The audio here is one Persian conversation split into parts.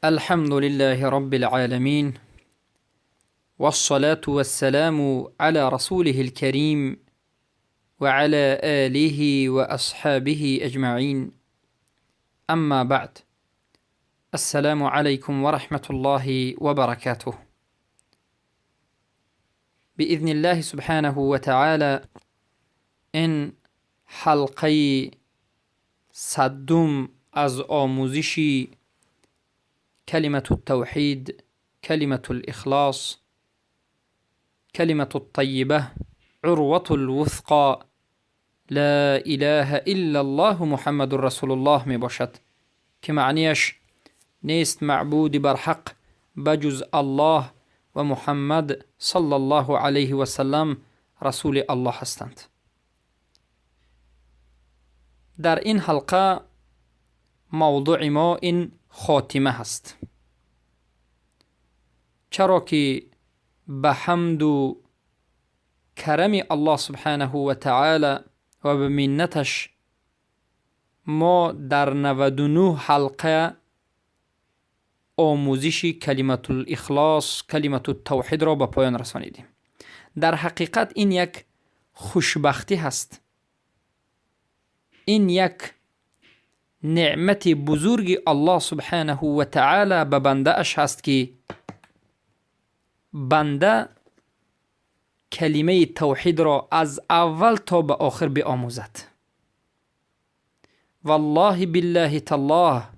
الحمد لله رب العالمين، والصلاة والسلام على رسوله الكريم وعلى آله وأصحابه أجمعين. أما بعد، السلام عليكم ورحمة الله وبركاته. بإذن الله سبحانه وتعالى این حلقه 100 از آموزش کلمة التوحید، کلمة الاخلاص، کلمة الطیبه، عروة الوثقى، لا اله الا الله محمد رسول الله می باشد که معنیش نیست معبود برحق بجز الله و محمد صلی الله علیه و سلم رسول الله هستند. در این حلقه موضوع ما این خاتمه هست، چرا که به حمد و کرم الله سبحانه و تعالی و به منتش ما در 99 حلقه آموزش کلمة الاخلاص، کلمة التوحید را به پایان رسانیدیم. در حقیقت این یک خوشبختی هست، این یک نعمت بزرگ الله سبحانه و تعالی به بنده اش هست که بنده کلمه توحید را از اول تا به آخر بیاموزد. والله بالله تالله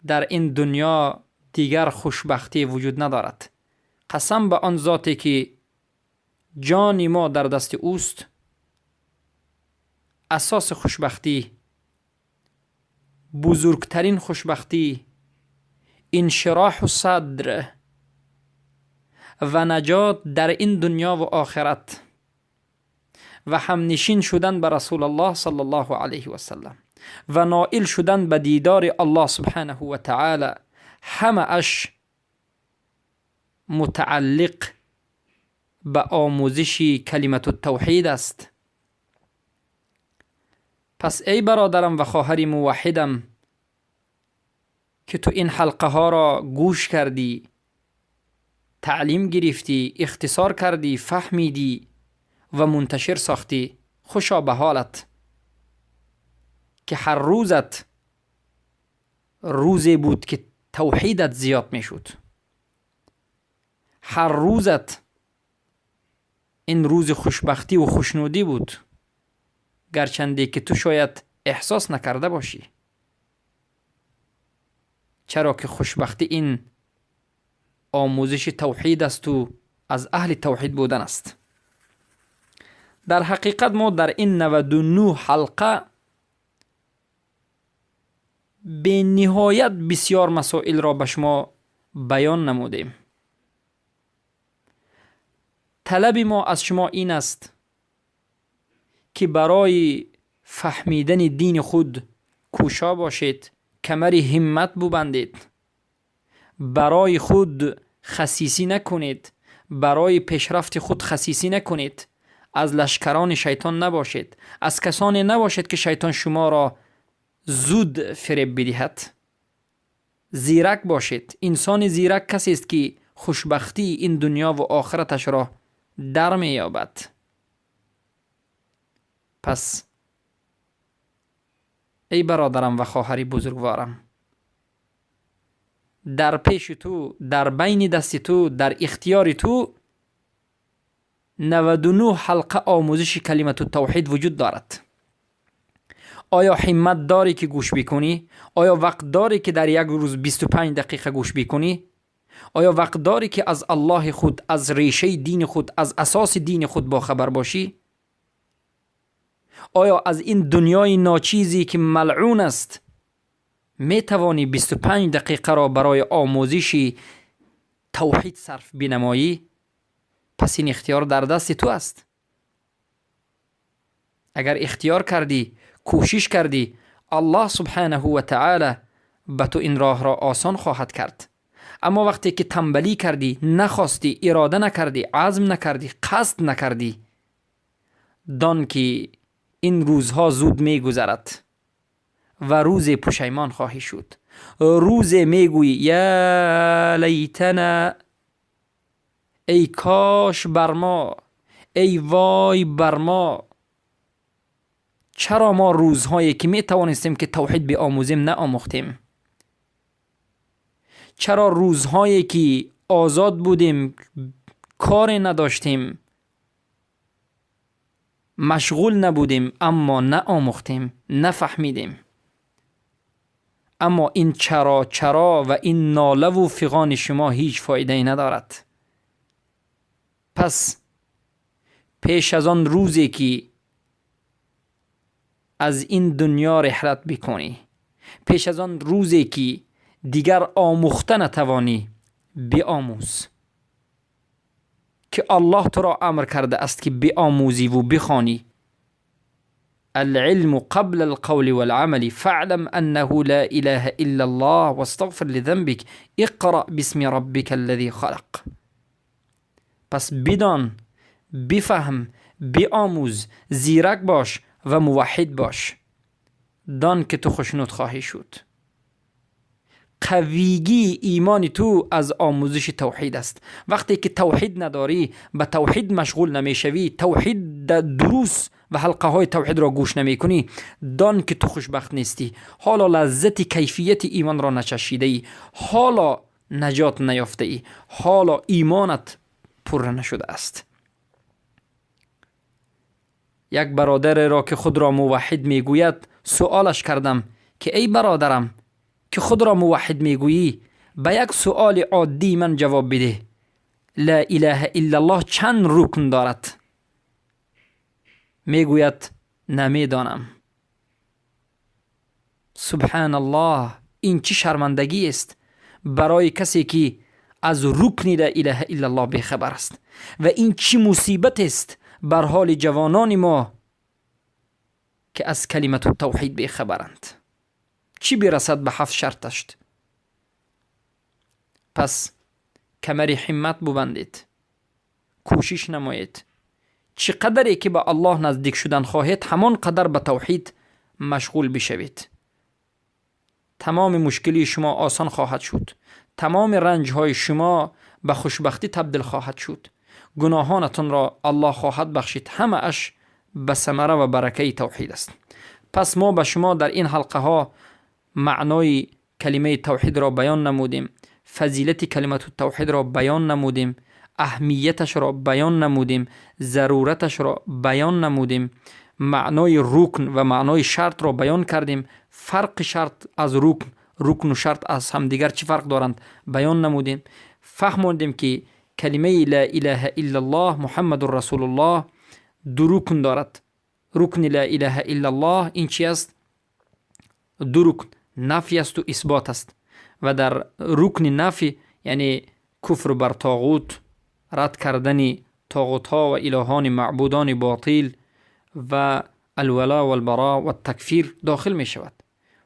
در این دنیا دیگر خوشبختی وجود ندارد. قسم به آن ذاتی که جان ما در دست اوست، اساس خوشبختی، بزرگترین خوشبختی، انشراح صدر و نجات در این دنیا و آخرت و همنشین شدن به رسول الله صلی الله علیه و سلم و نائل شدن به دیدار الله سبحانه و تعالی، همه اش متعلق به آموزش کلمة التوحید است. پس ای برادرم و خواهر موحدم که تو این حلقه ها را گوش کردی، تعلیم گرفتی، اختصار کردی، فهمیدی و منتشر ساختی، خوشا به حالت که هر روزت روزی بود که توحیدت زیاد میشد. هر روزت این روز خوشبختی و خوشنودی بود، گرچنده که تو شاید احساس نکرده باشی، چرا که خوشبختی این آموزش توحید است و از اهل توحید بودن است. در حقیقت ما در این 99 حلقه به نهایت بسیار مسائل را به شما بیان نمودیم. طلب ما از شما این است که برای فهمیدن دین خود کوشا باشید، کمر همت ببندید، برای خود خسیسی نکنید، برای پیشرفت خود خسیسی نکنید، از لشکران شیطان نباشید، از کسانی نباشید که شیطان شما را زود فریب بدهد. زیرک باشید. انسان زیرک کسی است که خوشبختی این دنیا و آخرتش را در می‌یابد. پس ای برادرم و خواهری بزرگوارم، در پیش تو، در بین دست تو، در اختیار تو 99 حلقه آموزش کلمة التوحید وجود دارد. آیا همت داری که گوش بکنی؟ آیا وقت داری که در یک روز 25 دقیقه گوش بکنی؟ آیا وقت داری که از الله خود، از ریشه دین خود، از اساس دین خود باخبر باشی؟ آیا از این دنیای ناچیزی که ملعون است می توانی 25 دقیقه را برای آموزش توحید صرف بنمایی؟ پس این اختیار در دست تو است. اگر اختیار کردی، کوشش کردی، الله سبحانه و تعالی به تو این راه را آسان خواهد کرد. اما وقتی که تنبلی کردی، نخواستی، اراده نکردی، عزم نکردی، قصد نکردی، دان که این روزها زود میگذرد و روز پشیمان خواهی شد. روز میگویی یا لیتنا، ای کاش بر ما، ای وای بر ما، چرا ما روزهایی که می توانستیم که توحید بیاموزیم نآموختیم؟ چرا روزهایی که آزاد بودیم، کاری نداشتیم، مشغول نبودیم، اما نآموختیم، نفهمیدیم؟ اما این چرا چرا و این ناله و فغان شما هیچ فایده ای ندارد. پس پیش از آن روزی که از این دنیا رحلت بکنی، پیش از آن روزی که دیگر آموخته نتوانی، بیاموز که الله تو را امر کرده است که بیاموزی و بخوانی. العلم قبل القول والعمل فاعلم انه لا اله الا الله واستغفر لذنبك اقرأ باسم ربك الذي خلق. پس بدان، بفهم، بیاموز، زیرک باش و موحد باش، دان که تو خوشنود خواهی شد. قویگی ایمان تو از آموزش توحید است. وقتی که توحید نداری، به توحید مشغول نمیشوی، توحید دروس و حلقه های توحید را گوش نمی کنی، دان که تو خوشبخت نیستی. حالا لذت کیفیت ایمان را نچشیده ای، حالا نجات نیافته ای، حالا ایمانت پر نشده است. یک برادر را که خود را موحد میگوید سوالش کردم که ای برادرم که خود را موحد میگویی، به یک سوال عادی من جواب بده. لا اله الا الله چند رکن دارد؟ میگوید نمیدانم. سبحان الله، این چه شرمندگی است برای کسی که از رکن لا اله الا الله بیخبر است. و این چه مصیبت است بر حال جوانان ما که از کلمت التوحید بیخبرند. چی برسد به 7 شرطش؟ پس کمر همت ببندید، کوشش نمایید. چه قدری که به الله نزدیک شدن خواهید، همان قدر به توحید مشغول بشوید. تمام مشکلی شما آسان خواهد شد، تمام رنج های شما به خوشبختی تبدیل خواهد شد، گناهانتان را الله خواهد بخشید. همه اش به ثمره و برکه توحید است. پس ما به شما در این حلقه ها معنای کلمه توحید را بیان نمودیم، فضیلت کلمه توحید را بیان نمودیم، اهمیتش را بیان نمودیم، ضرورتش را بیان نمودیم، معنای رکن و معنای شرط را بیان کردیم، فرق شرط از رکن، رکن و شرط از همدیگر چی فرق دارند بیان نمودیم، فهموندیم که کلمه لا اله الا الله محمد رسول الله دو رکن دارد. رکن لا اله الا الله این چی است؟ دو رکن، نفی است و اثبات است. و در رکن نفی یعنی کفر بر طاغوت، رد کردن طاغوت ها و الهان معبودان باطل و الولا والبراء و تکفیر داخل می شود.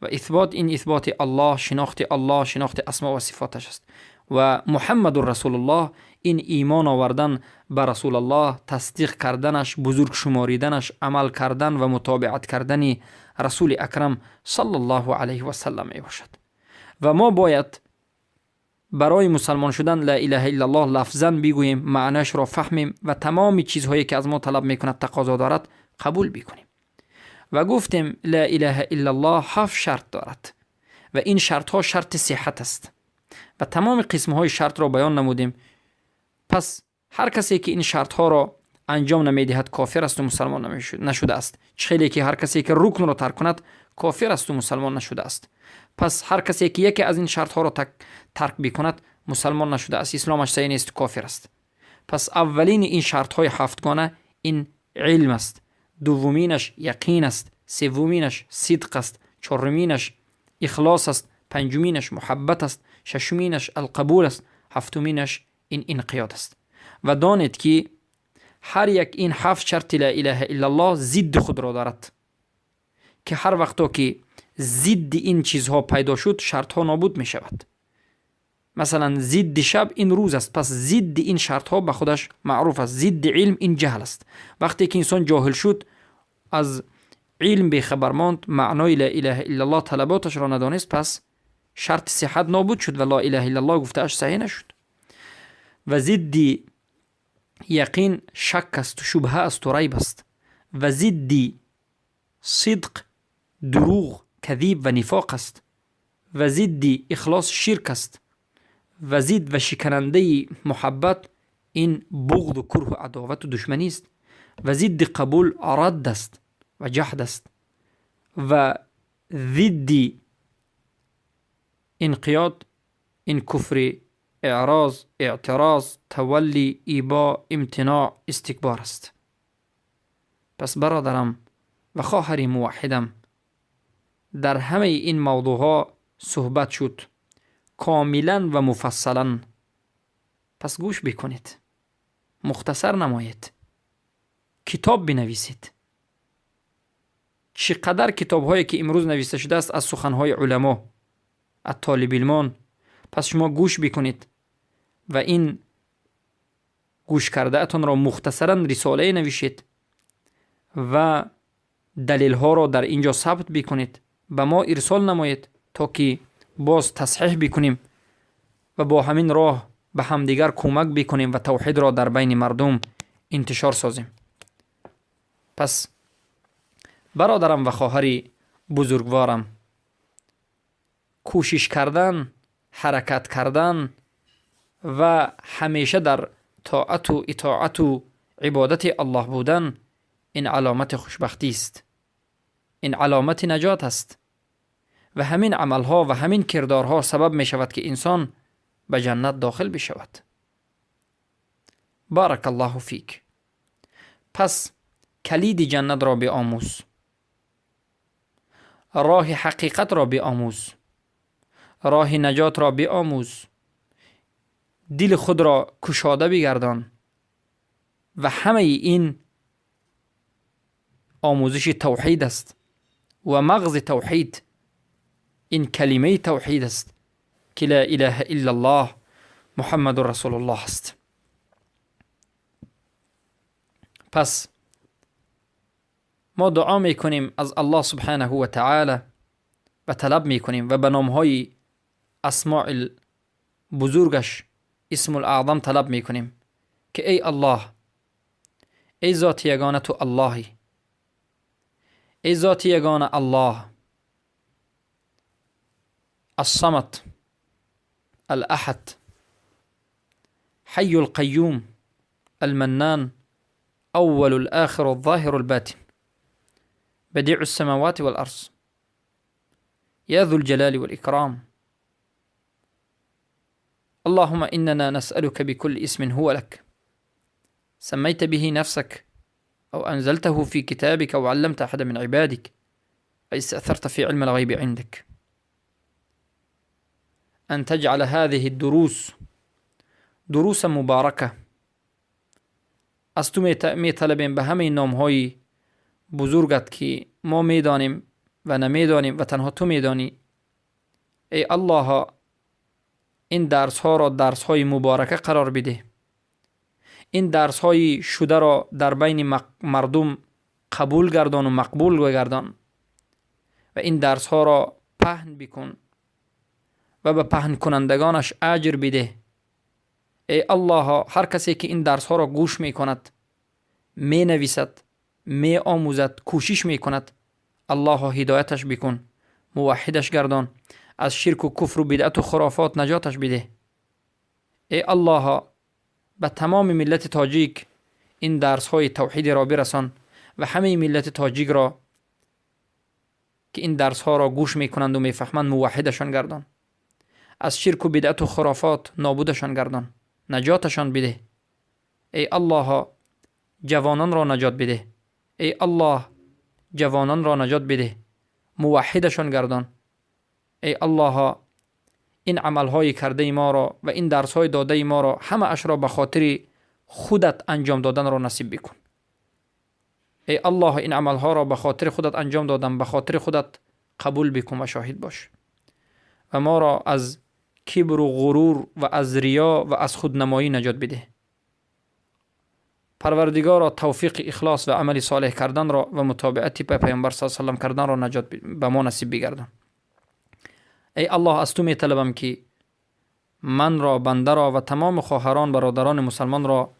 و اثبات این اثبات الله، شناخت الله، شناخت اسما و صفاتش است. و محمد رسول الله این ایمان آوردن به رسول الله، تصدیق کردنش، بزرگ شماریدنش، عمل کردن و متابعت کردن رسول اکرم صلی الله علیه و سلم می باشد. و ما باید برای مسلمان شدن لا اله الا الله لفظا بگوییم، معنیش را فهمیم و تمام چیزهایی که از ما طلب میکند، تقاضا دارد، قبول بکنیم. و گفتیم لا اله الا الله 7 شرط دارد و این شرط ها شرط صحت است و تمام قسم های شرط را بیان نمودیم. پس هر کسی که این شرط ها را انجام نمیدهد کافر است و مسلمان نشده است. چه که هر کسی که رکن را ترک کند کافر است و مسلمان نشده است. پس هر کسی که یکی از این شرط ها را ترک بکند مسلمان نشده است، اسلامش صحیح نیست، کافر است. پس اولین این شرط های هفتگانه این علم است، دومینش یقین است، سومینش صدق است، چهارمینش اخلاص است، پنجمینش محبت است، ششمینش القبول است، هفتمینش این انقیاد است. و دانید که هر یک این 7 شرط لا اله الا الله ضد خود را دارد، که هر وقتا که ضد این چیزها پیدا شد شرط ها نابود می شود. مثلا ضد شب این روز است، پس ضد این شرط ها به خودش معروف است. ضد علم این جهل است. وقتی که انسان جاهل شد از علم بیخبر ماند، معنای لا اله الا الله طلباتش را ندانست، پس شرط صحت نابود شد و لا اله الا الله گفتهش صحیح نشد. و ضد یقین شک است و شبهه است و ریب است. و ضد صدق دروغ، کذیب و نفاق است. و ضد اخلاص شرک است. و ضد و شکننده محبت این بغض و کره و عداوت و دشمنی است. و ضد قبول رد است و جحد است. و ضد انقیاد این کفر، اعراض، اعتراض، تولی، ایبا، امتناع، استکبار است. پس برادرم و خواهر موحدم، در همه این موضوعها صحبت شد کاملا و مفصلا. پس گوش بکنید، مختصر نمایید، کتاب بنویسید. چقدر کتاب هایی که امروز نوشته شده است از سخنهای علما، از طالب علمان. پس شما گوش بکنید و این گوش کرده اتان را مختصرا رساله نویشید و دلیل ها را در اینجا ثبت بکنید، به ما ارسال نمایید تا که باز تصحیح بکنیم و با همین راه به همدیگر کمک بکنیم و توحید را در بین مردم انتشار سازیم. پس برادرم و خواهر بزرگوارم، کوشش کردن، حرکت کردن و همیشه در طاعت و اطاعت و عبادت الله بودن، این علامت خوشبختی است، این علامت نجات است. و همین عملها و همین کردارها سبب می شود که انسان به جنت داخل بشود. بارک الله فیک. پس کلید جنت را بیاموز، راه حقیقت را بیاموز، راه نجات را بیاموز، دل خود را کشاده بگردان و همه این آموزش توحید است و مغز توحید این کلمه توحید است که لا اله الا الله محمد رسول الله است. پس ما دعا میکنیم از الله سبحانه و تعالی و طلب میکنیم و به نامهای اسماء بزرگش اسم الاعظم طلب میکنیم که ای الله، ای ذات یگانه تو اللهی، ای ذات یگانه الله، الصمد، الأحد، حي القيوم، المنان، أول الآخر الظاهر الباطن، بديع السماوات والأرض، يا ذو الجلال والإكرام، اللهم إننا نسألك بكل اسم هو لك سميت به نفسك أو أنزلته في كتابك أو علمت أحد من عبادك أو استأثرت في علم الغيب عندك، أن تجعل هذه الدروس دروس مبارکه. از تو میطلبیم به همه نامهای بزرگت که ما میدانیم و نمیدانیم و تنها تو میدانی، ای الله این درس ها را درس های مبارکه قرار بده، این درس های شده را در بین مردم قبول گردان و مقبول گردان و این درس ها را پهن بکن و به پهن کنندگانش اجر بده. ای الله هر کسی که این درس ها را گوش می کند، می نویسد، می آموزد، کوشش می کند، الله هدایتش بکن، موحدش گردان، از شرک و کفر و بدعت و خرافات نجاتش بده. ای الله به تمام ملت تاجیک این درس های توحید را برسان و همه ملت تاجیک را که این درس ها را گوش می کنند و می فهمند موحدشان گردان، از شرک و بدعت و خرافات نابودشان گردان، نجاتشان بده. ای الله جوانان را نجات بده، ای الله جوانان را نجات بده، موحدشان گردان. ای الله این عملهای کرده ما را و این درسهای داده ما را همه اش را به خاطر خودت انجام دادن را نصیب بکن. ای الله این عملها را به خاطر خودت انجام دادم، به خاطر خودت قبول بکن و شاهد باش و ما را از کبر و غرور و از ریا و از خودنمایی نجات بده. پروردگارا توفیق اخلاص و عمل صالح کردن را و متابعت به پیامبر صلی الله علیه و سلم کردن را نجات به ما نصیب بگردان. ای الله از تو می طلبم که من را، بنده را و تمام خواهران برادران مسلمان را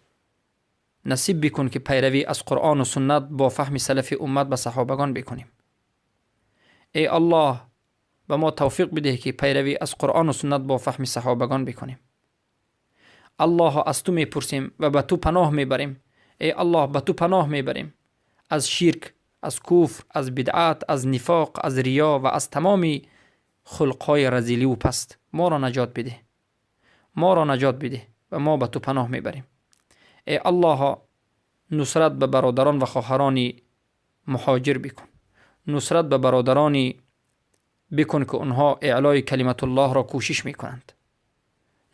نصیب بکن که پیروی از قرآن و سنت با فهم سلف امت به صحابگان بکنیم. ای الله به ما توفیق بده که پیروی از قرآن و سنت با فهم صحابگان بکنیم. الله از تو میپرسیم و به تو پناه میبریم. ای الله به تو پناه میبریم از شرک، از کفر، از بدعت، از نفاق، از ریا و از تمام خلقهای رذیلی و پست. ما را نجات بده، ما را نجات بده و ما به تو پناه میبریم. ای الله نصرت به برادران و خواهران مهاجر بکن، نصرت به برادران بکن که آنها اعلای کلمت الله را کوشش میکنند.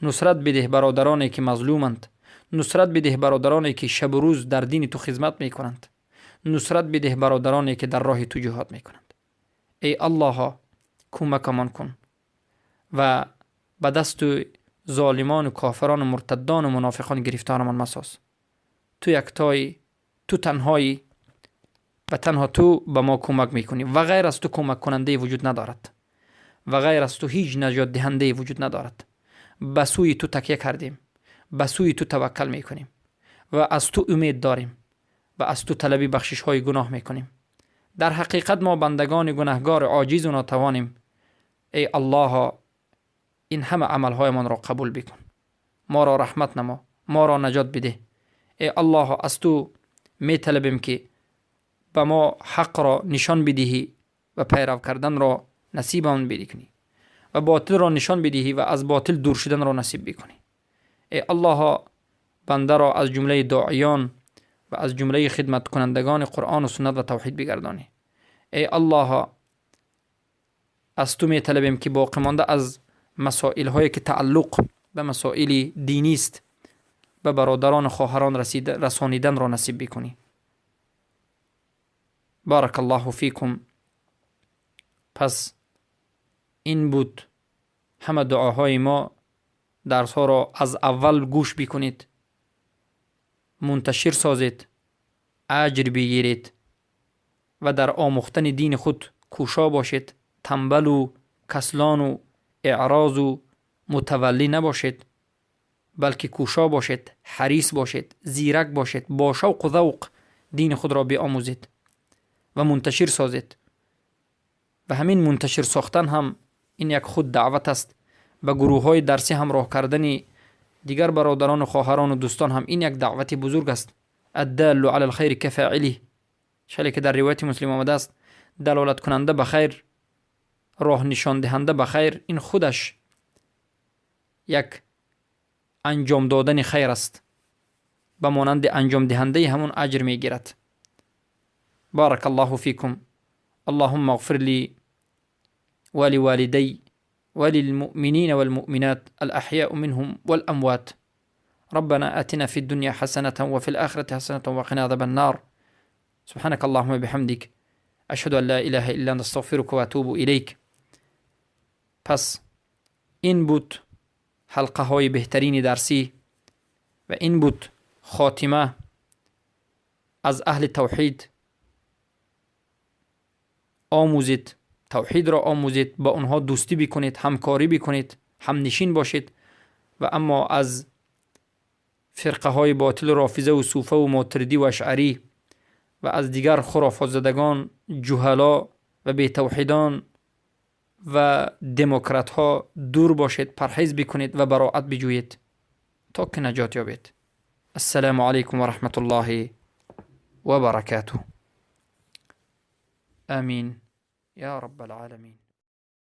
نصرت بده برادرانی که مظلومند، نصرت بده برادرانی که شب و روز در دین تو خدمت میکنند، نصرت بده برادرانی که در راه تو جهاد میکنند. ای الله کمکمان کن و به دست ظالمان و کافران و مرتدان و منافقان گرفتارمان مساز. تو یکتایی، تو تنهایی و تنها تو به ما کمک میکنی و غیر از تو کمک کننده وجود ندارد و غیر از تو هیچ نجات دهنده وجود ندارد. به سوی تو تکیه کردیم، به سوی تو توکل میکنیم و از تو امید داریم و از تو طلبی بخشش های گناه میکنیم. در حقیقت ما بندگان گناهگار عاجز و ناتوانیم. ای الله این همه عملهایمان را قبول بکن، ما را رحمت نما، ما را نجات بده. ای الله از تو میطلبیم که به ما حق را نشان بدهی و پیرو کردن را نصیبمان بکنی و باطل را نشان بدهی و از باطل دور شدن را نصیب بکنی. ای الله بنده را از جمله داعیان و از جمله خدمت کنندگان قرآن و سنت و توحید بگردانی. ای الله از تو میطلبیم که باقی مانده از مسائل هایی که تعلق به مسائل دینی است به برادران و خواهران رسانیدن را نصیب بکنی. بارک الله فیکم. پس این بود همه دعاهای ما. درس ها را از اول گوش بکنید، منتشر سازید، اجر بگیرید و در آموختن دین خود کوشا باشید. تنبل و کسلان و اعراض و متولی نباشید، بلکه کوشا باشید، حریص باشید، زیرک باشید، با شوق و ذوق دین خود را بیاموزید و منتشر سازید. و همین منتشر ساختن هم این یک خود دعوت است. به گروه های درسی همراه کردن دیگر برادران و خواهران و دوستان هم این یک دعوت بزرگ است. الدال علی الخیر کفاعله، شلی که در روایت مسلم آمده است، دلالت کننده به خیر، راه نشان دهنده به خیر، این خودش یک انجام دادن خیر است، به مانند انجام دهنده همون اجر میگیرد. بارک الله فیکم. اللهم اغفر لی ولوالدی وللمؤمنین والمؤمنات الأحياء منهم والأموات. ربنا آتنا في الدنيا حسنة وفي الآخرة حسنة وقنا عذاب النار. سبحانك اللهم بحمدك أشهد أن لا إله إلا أنت أستغفرك وأتوب إليك. پس این بود حلقه های بهترین درسی و این بود خاتمه از اهل توحید. آموزید، توحید را آموزید، با آنها دوستی بکنید، همکاری بکنید، همنشین باشید. و اما از فرقه های باطل رافضه و صوفه و ماتریدی و اشعری و از دیگر خرافات زدگان، جهلا و بی توحیدان و دموکرات ها دور باشید، پرهیز بکنید و براعت بجویید تا که نجات یابید. السلام علیکم و رحمت الله و برکاته. آمین یا رب العالمین.